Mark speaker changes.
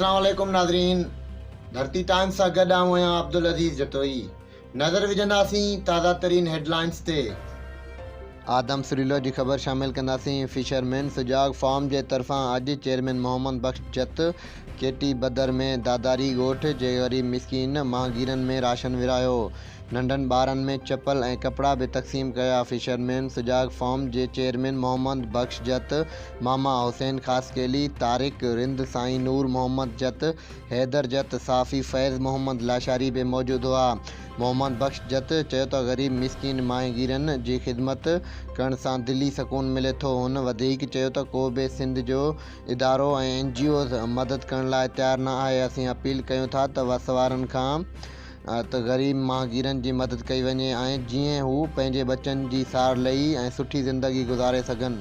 Speaker 1: اسلام عليڪم ناظرين ڌرتي ٽائمز سان گڏ آئون آهيان عبدالعزيز جتوئي نظر وجهنداسين تازه ترين هيڊلائنز تي. آدم سريلو جي خبر شامل ڪنداسين فشرمين سجاڳ فارم جي طرفان اڄ چيئرمين محمد بخش جت ڪيٽي بدر ۾ داداري ڳوٺ جي غريب مسڪين ماهگيرن ۾ راشن ورهايو ننڍن ٻارن ۾ چپل ۽ ڪپڙا به تقسيم ڪيا. فشرمين سجاڳ فارم جي چيئرمين محمد بخش جت، ماما حسين خاصخيلي، طارق رند، سائين نور محمد جت، حيدر جت، صحافي فيض محمد لاشاري به موجود هئا. محمد بخش جت چيو ته غريب مسڪين ماهيگيرن جي خدمت ڪرڻ سان دلي سڪون ملي ٿو. هن وڌيڪ چيو ته ڪو به سنڌ جو ادارو ۽ اين جي اوز مدد ڪرڻ لاء تيار نه آهي، اسين اپيل ڪيون ٿا ته وس وارن کان ته غريب ماهگيرن جي مدد ڪئي وڃي ۽ جيئن هو پنهنجي ٻچن جي سار لهي ۽ سٺي زندگي گذاري سگهن.